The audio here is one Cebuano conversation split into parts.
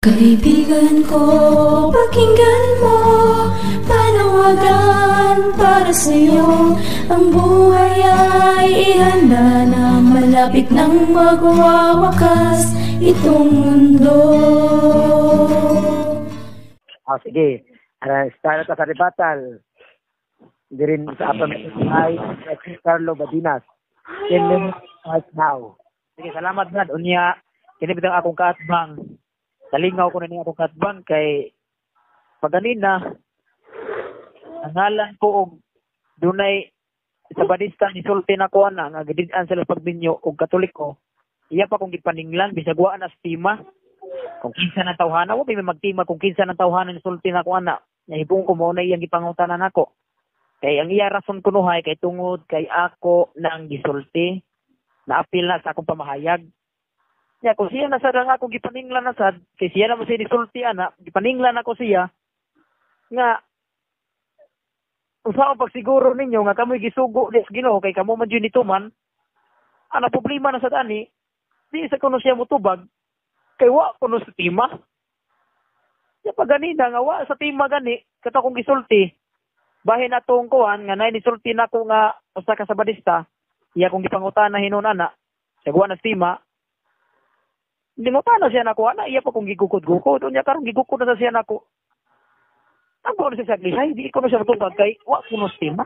Kaibigan ko, pakinggan mo, panawagan para sa'yo. Ang buhay ay ihanda na, malapit nang magwawakas itong mundo. Ah, sige. Start ta sa rebuttal. Dirin sa atong ay Carlo Badinas. 10 minutes start now. Sige, salamat, Brad. Unya, kini bitang akong kaatbang. Kalingaw ko na ni akong kaatbang kay paganina ang ngalan ko og dunay sa Badista ni sulti na ko ana nga gidid-an sila pagbinyo og Katoliko. Iya pa kong gipaninglan bisag wa na stima. Kung kinsa na tawhana, wa may magtima kung kinsa na tawhana ni sulti na ko ana. Nahibong ko mao na iyang gipangutanan nako. Kay ang iya rason kunuhay kay tungod kay ako nang gisulti naapil na sa akong pamahayag. Ya, kung siya nasad ang akong gipaninglan na sad, kay siya naman siya nisulti ana, gipaninglan ako siya, nga, unsa ang pagsiguro ninyo nga kamoy gisugo des Ginoo kay kamo man jud nituman, ana problema na sad ani, di sa kuno siya motubag, kay wa kuno sa tima. Ya pa ganina nga wa sa tima gani, kato akong gisulti, bahin atong kuan nga nay nisulti nako nga usa ka Sabadista, iya kong gipangutana hinon ana, sa wa na sa tima, hindi mo paano siya nako ana, iya pa kong gigukod-gukod. Unya karon gigukod na sa siya nako. Ang na siya lihay, di ko na siya matubag kay wa ko no stima.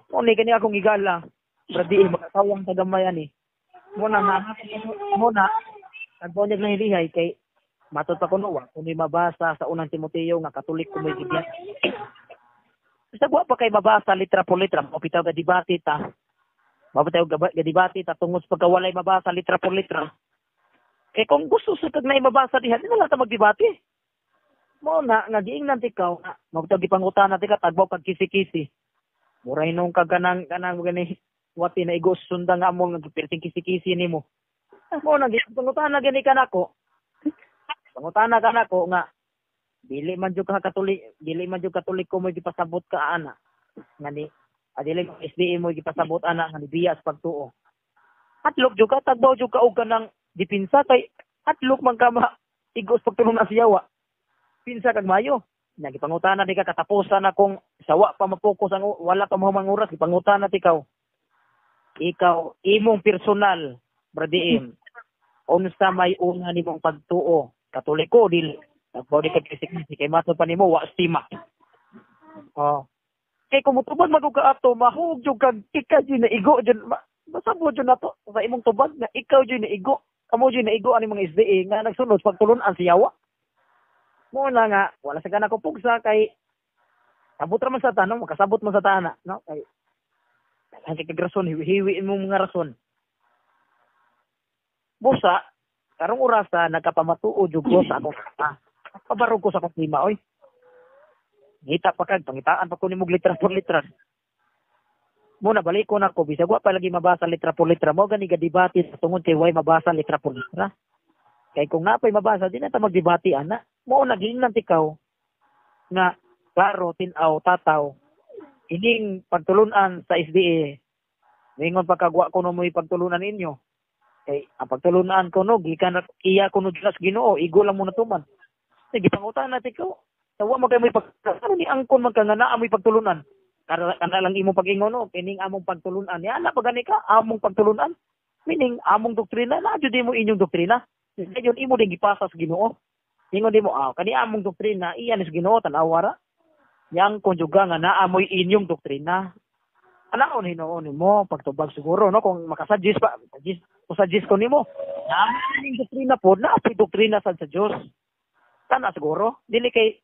Mo ni kani akong gigala. Brad, makatawang tagamay ani. Mo na nga mo na tagbonyag lang lihay kay matod pa kuno wa kuno mabasa sa Unang Timoteo nga Katoliko mo'y gibyan. Basta wa pa kay mabasa litra por litra, mo bitaw ga debate ta. Mabitaw ga debate ta tungod sa pagkawalay mabasa litra por litra. Kay kung gusto sa kag na mabasa diha, di na lang ta magdebate. Mo na nga giingnan ti ikaw, magtag gipangutana ti ka tagbaw kag kisi-kisi. Muray nung kag kanang kanang gani wati na igos sunda nga among nagpirting kisi-kisi nimo. Mo na gipangutana gani kanako. Pangutana kanako nga dili man jud ka Katolik, dili man jud Katoliko mo gipasabot ka ana. Ngani adili mo SDA mo gipasabot ana nga nibiya sa pagtuo. Hadlok jud ka, tagbaw jud ka og kanang dipinsa kay hadlok man ka ma igos pagtulong na siyawa. Pinsa kag mayo. Nya gipangutana di ka katapusan na kung sawa pa mapokus ang wala pa mahumang oras gipangutana ti ikaw. Ikaw imong personal, Brad M. Unsa may una nimong pagtuo? Katoliko dili? Tagbaw di ka kisi kay matod pa nimo wa stima. Oh. Kay kung motubag man ka ato mahug jud kag ikaw jud na igo jud masabot jud nato sa imong tubag na ikaw jud na igo. Kamo jud na igo ani mga SDA nga nagsunod pagtulon-an siyawa. Mo na nga wala sa kana ko pugsa kay sabot ra man sa tanong makasabot man sa tana no kay ang kay rason hiwi mo mga rason. Busa karong orasa nagkapamatuod jud ko sa akong pabarog ko sa akong klima oy. Ngita pa kag pangitaan pa ko nimo litra por litra. Mo na balik ko na ko bisag wa pa lagi mabasa litra por litra mo gani gadebate sa tungod kay way mabasa litra por litra. Kay kung napay mabasa di na ta magdebate ana. Mo na giingnan tikaw nga klaro tin-aw tataw ining pagtulunan sa SDA. Ningon pa kag wa kuno mo'y pagtulunan ninyo. Kay ang pagtulunan ko no gikan iya kuno sa Ginoo igo lang mo natuman. Sige pangutan na tikaw. Sa wa man kay mo'y pag ano ni angkon man ka nga naa mo'y pagtulunan. Kana kana lang imong pag-ingon no kining among pagtulunan. Ya ana pa gani ka among pagtulunan. Meaning among doktrina na jud mo inyong doktrina. Ngayon imo din gipasa sa Ginoo. Ingon di mo kani among doktrina iya ni sa Ginoo tan-awa ra. Yang konjuga nga naa mo'y inyong doktrina. Anaon hinuon nimo pagtubag siguro no kung makasuggest pa suggest ko suggest ko nimo. Naa inyong doktrina po na apoy doktrina sad sa Dios. Tana siguro dili kay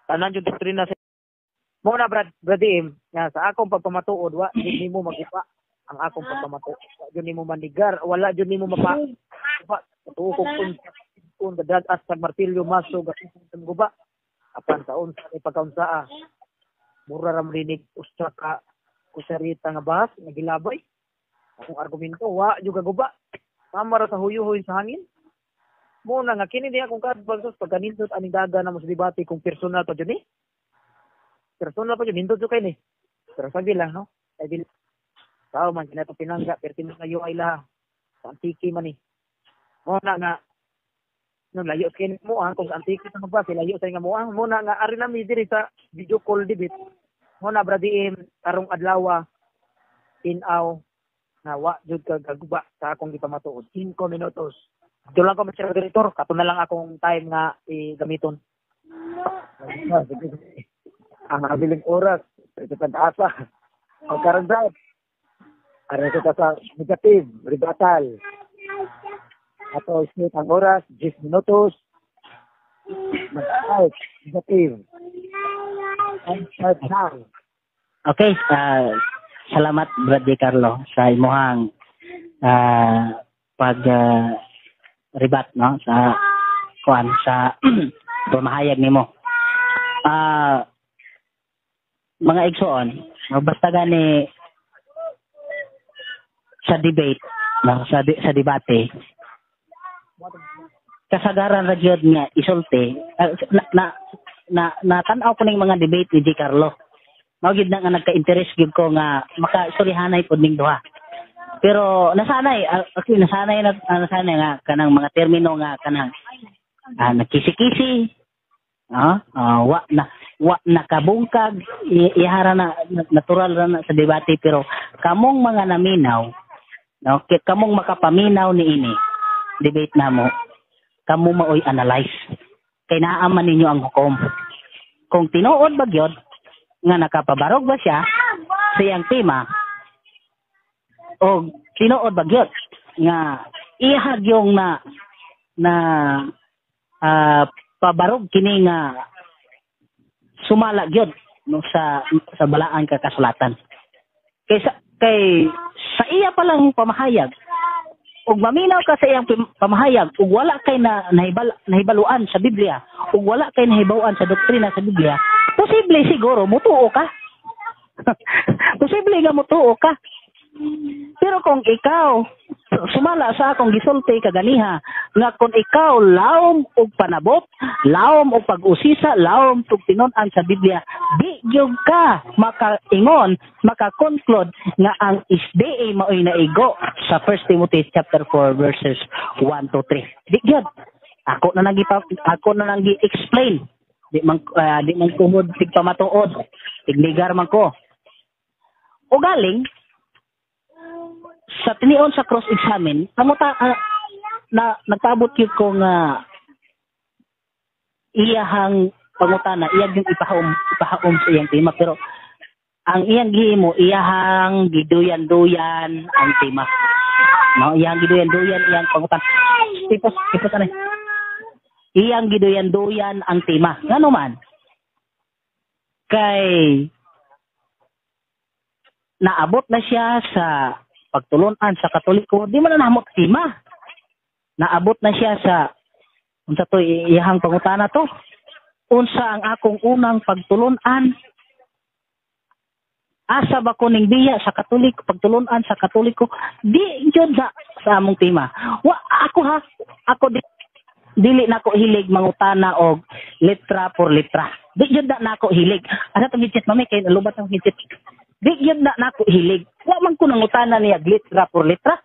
tanan yung doktrina sa mo na Brad M nga sa akong pagpamatuod wa jud nimo magipa ang akong pagpamatuod. Wa jud nimo manigar, wala jud nimo mapa tuo kog kun gadag-as sa martilyo maso gatong guba apan sa unsa ni pagkaunsaa mura ra rinig usa ka kusarita nga bahas nga gilabay akong argumento wa jud guba tama ra sa huyuhoy sa hangin. Mo na nga kini di akong kaadbang sus pagkanindot aning daga na mo sa debate kung personal pa jud ni. Personal pa jud nindot jud kay ni. Pero sabi lang no kay dili tao man kinato pinangga perti mo sa UI laha sa antiki man ni. Mo na nga No, layo sa kini mo ah, kung sa Antique sa magbase, layo sa nga mo ah. Muna nga ari nami diri sa video call debate. Muna Brad DM karong adlaw tin-aw na wa jud ka gaguba sa akong gipamatuod. 5 minutos. Doon lang ko, Mr. Moderator, kato na lang akong time nga gamiton. Ah, sige. Ang habiling oras, ito pag-asa. Ang karon Brad, aron kita sa negative, rebuttal. Ato isnit ang oras, 10 minutos. Mag-out, negative. And start now. Okay, salamat Brad Di Carlo sa imuhang pag rebat, no, sa kuan sa pamahayag nimo. Mga igsoon, no, basta gani sa debate, no, sa debate, kasagaran ra gyud nga isulti na na na, na tan-aw ko ning mga debate ni G. Carlo. Mao gyud na nga nagka-interest gyud ko nga makaistoryahanay pod ning duha. Pero nasanay, actually nasanay na, nasanay nga kanang mga termino nga kanang nagkisi-kisi, wa nakabungkag, ihara na natural ra na sa debate, pero kamong mga naminaw, no, kamong makapaminaw niini debate namo, kamo maoy analyze kay naa man ninyo ang hukom kung tinuod ba gyud nga nakapabarog ba siya sa iyang tema o tinuod ba gyud nga ihag yung na na pabarog kini nga sumala gyud, no, sa balaan ka kasulatan. Kay sa iya pa lang pamahayag, ug maminaw ka sa iyang pamahayag ug wala kay na nahibaluan sa Biblia, ug wala kay nahibaw-an sa doktrina sa Biblia, posible siguro mutuo ka. Posible nga mutuo ka. Pero kung ikaw sumala sa akong gisulti kaganiha nga kung ikaw laom og panabot, laom og pag-usisa, laom og tinun-an sa Biblia, di gyud ka makaingon, makakonclude nga ang SDA maoy naigo sa 1 Timothy chapter 4 verses 1 to 3. Di gyud. Ako na nang gi-explain. Di man kumod tigpamatuod. Tignigar man ko. O galing sa tinion sa cross-examine, panguta na nagpaabot gyud ko nga iyahang pangutana, iyang yung ipahaom sa iyang tema, pero ang iyang gihimo, iyahang giduyan-duyan ang tema. No, iyang giduyan-duyan iyang pangutana. Tipos, tipos ano? Iyang giduyan-duyan ang tema. Ngano man? Kay naabot na siya sa pagtulunan sa Katoliko, di man na nahimot tema. Naabot na siya sa unsa to iyahang pangutana to? Unsa ang akong unang pagtulunan? Asa ba ko ning biya sa Katoliko, pagtulunan sa Katoliko? Di gyud sa among tema. Wa ako ha, ako dili nako hilig mangutana og letra por letra. Di gyud na nako hilig. Asa tong headset mami kay nalubat ang headset. Di gyud na nako hilig. Wa man ko nangutana niya letra por letra.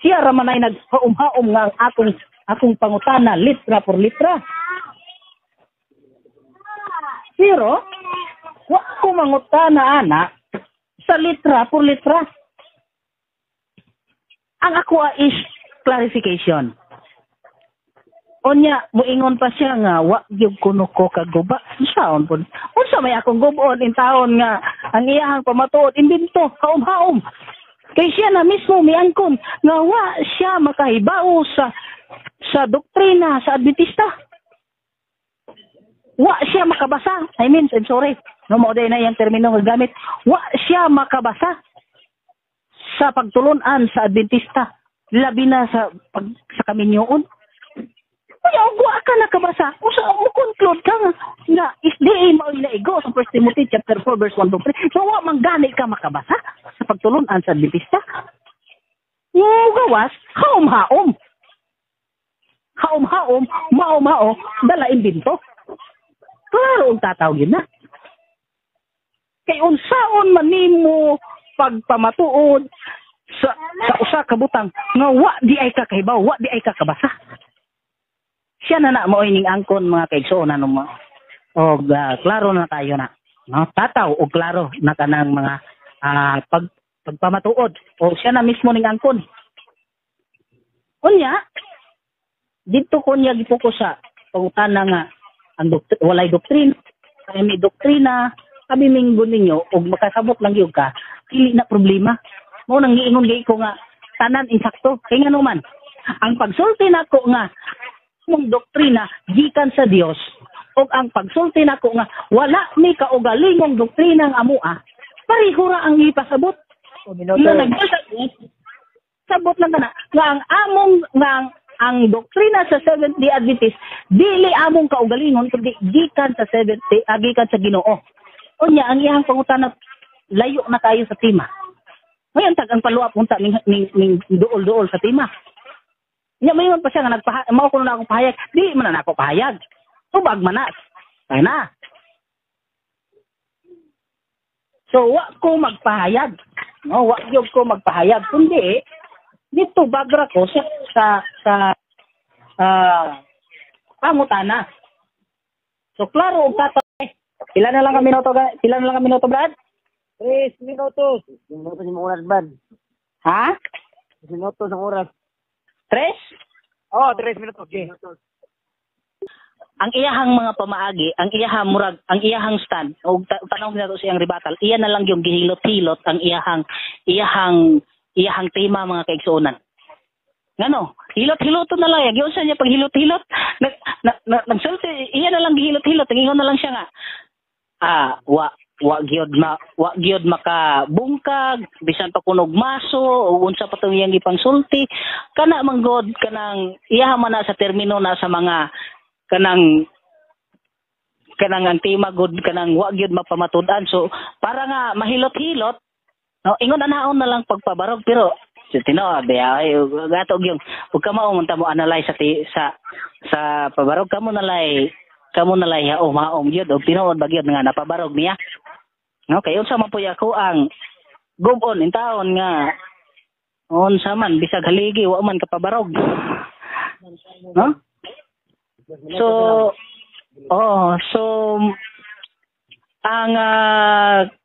Siya ra man ay naghaom-haom nga ang akong pangutana letra por letra. Pero wa ko mangutana ana sa letra por letra. Ang ako is clarification. Unya muingon pa siya nga wa gyud kuno ko kaguba. Unsaon pud? Unsa may akong gubon in taon nga ang iyahang pamatuod imbento haom-haom. Kay siya na mismo miangkon nga wa siya makahibaw sa doktrina sa Adventista. Wa siya makabasa. I mean, I'm sorry. No mo day na iyang termino nga gamit. Wa siya makabasa sa pagtulunan sa Adventista, labi na sa kaminyoon. Kaya wa ka nakabasa, usa mo conclude ka nga SDA maoy naigo sa 1 Timothy chapter 4 verse 1 to 3. So wa man gani ka makabasa sa pagtulunan sa Adventista. Mugawas, haom-haom. Haom-haom, mao-mao, dala imbento. Klaro ang tataw yun na. Kay unsaon man nimo pagpamatuod sa usa ka butang nga wa di ay ka kahibaw, wa di ay ka kabasa. Siya na na mao ining angkon, mga kaigsuonan, no, og klaro na kayo na, no? Tataw og klaro na kanang mga pagpamatuod o siya na mismo ning angkon. Unya didto ko niya gipokus sa pangutana nga ang walay doktrina, kay may doktrina kami minggo ninyo og makasabot lang gyud ka, dili na problema. Mao nang giingon gay ko nga tanan insakto, kay ngano man ang pagsulti nako nga mong doktrina gikan sa Dios ug ang pagsulti nako nga wala mi kaugalingong doktrina ang amoa, pareho ra ang ipasabot. Minuto. Nga nagsabot sabot lang kana nga ang among nga ang doktrina sa Seventh Day Adventist dili among kaugalingon kundi gikan sa Seventh Day, gikan sa Ginoo. Unya ang iyang pangutana, layo na kayo sa tema. Ngayon tag ang paluap unta ning duol-duol sa tema. Nya mayon pa siya nga nagpaha mao kuno na akong pahayag, di man na ako pahayag. Tubag man na. Ay na. So wa ko magpahayag. No, wa gyud ko magpahayag kundi dito bagra ko sa pangutana. So klaro og tataw. Pila na lang ka minuto, pila na lang ka minuto, Brad? 3 minutos. Minutos yung oras, Brad. Ha? 3 minutos ang oras. Tres? Oh, 3 minutos. Okay. Ang iyahang mga pamaagi, ang iyahang murag, ang iyahang stand, og tanawon nato siyang rebuttal, iya na lang yung gihilot-hilot ang iyahang tema, mga kaigsuonan. Ngano? Hilot-hiloton na lang. Giunsa niya paghilot-hilot? Nag, na, na, nagsulti, iya na lang gihilot-hilot. Ingon na lang siya nga, wa wa gyud ma wa gyud makabungkag bisan pa kunog maso o unsa pa tong iyang gipangsulti kana man god, kanang iya man na sa termino na sa mga kanang ang tema god, kanang wa gyud mapamatud-an. So para nga mahilot-hilot, no, ingon anaon na lang pagpabarog, pero so, tinuod ay gato gyud ug kamo man ta mo analyze sa ti, sa sa pabarog, kamo na lay haom haom gyud og tinuod ba gyud nga napabarog niya, no? Kay unsa man puy ako ang gubon intawon nga unsa man, bisag haligi wa man kapabarog, no? So oh, so ang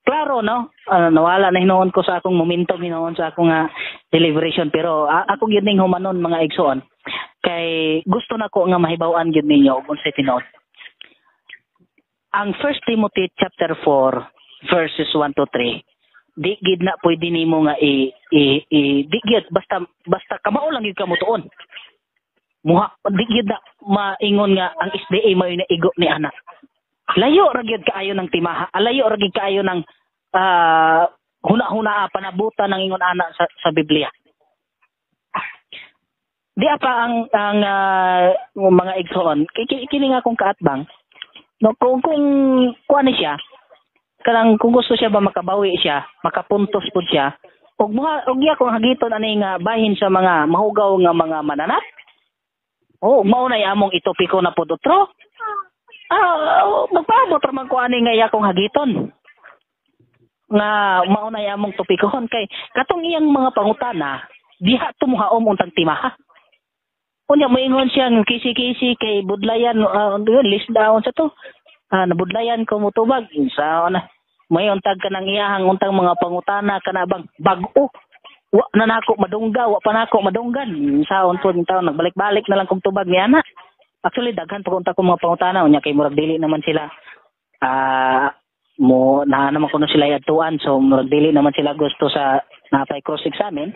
klaro, no, nawala na hinuon ko sa akong momentum hinuon sa akong deliberation, pero ako gyud ning humanon, mga igsoon, kay gusto nako nga mahibaw-an gyud ninyo og unsay tinuod. Ang 1 Timothy chapter 4 verses 1 to 3, di gid na pwede nimo nga i di gid basta basta kamao lang gid kamo tuon muha, di gid na maingon nga ang SDA mao'y naigo ni ana. Layo ra gyud kaayo ng timaha, layo ra gyud kaayo ng huna-huna, panabutan ng ingon ana sa Biblia. Di apa ang mga igsoon, kini nga akong kaatbang, no, kung kuan ni siya, kanang kung gusto siya ba makabawi siya, makapuntos pud siya og muha og iya kung hagiton ani nga bahin sa mga mahugaw nga mga mananap. Oh, mao na among itopiko na pud otro. Magpaabot ra man ko ani nga iya kong hagiton nga mao na among topikohon, kay katong iyang mga pangutana diha tumuhaom untang timaha. Unya moingon siya nga kisi-kisi kay budlayan, yun, list down sa to. Nabudlayan ko motubag sa na may untag ka ng iyahang untang mga pangutana kana bang bag-o, wa na nako madungga, wa pa nako madunggan saon po taon, nagbalik-balik na lang kog tubag niya na. Actually, daghan pa unta ko mga pangutana. Unya kay murag dili naman sila mo na naman kuno sila adtuan, so murag dili naman sila gusto sa napay cross examine.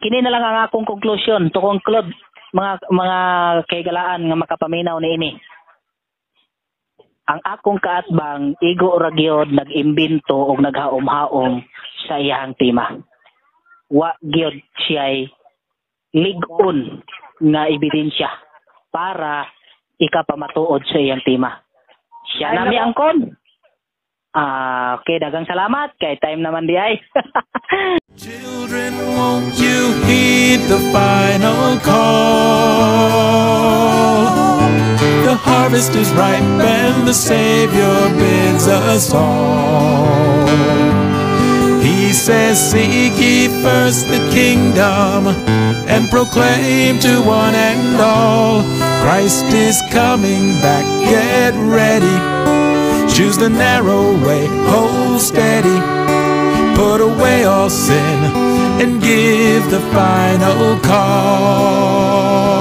Kini na lang ang akong conclusion to conclude, mga kaigalaan nga makapaminaw niini. Ang akong kaatbang, igo ra gyud nag-imbento og naghaom-haom sa iyang tema. Wa gyud siya'y lig-on nga ebidensya para ikapamatuod sa iyang tema. Siya na mi angkon. Okay, daghang salamat kay time naman di ay. Children, won't you heed the final call? The harvest is ripe and the Savior bids us all. He says, "Seek ye first the kingdom and proclaim to one and all. Christ is coming back, get ready. Choose the narrow way, hold steady. Put away all sin and give the final call."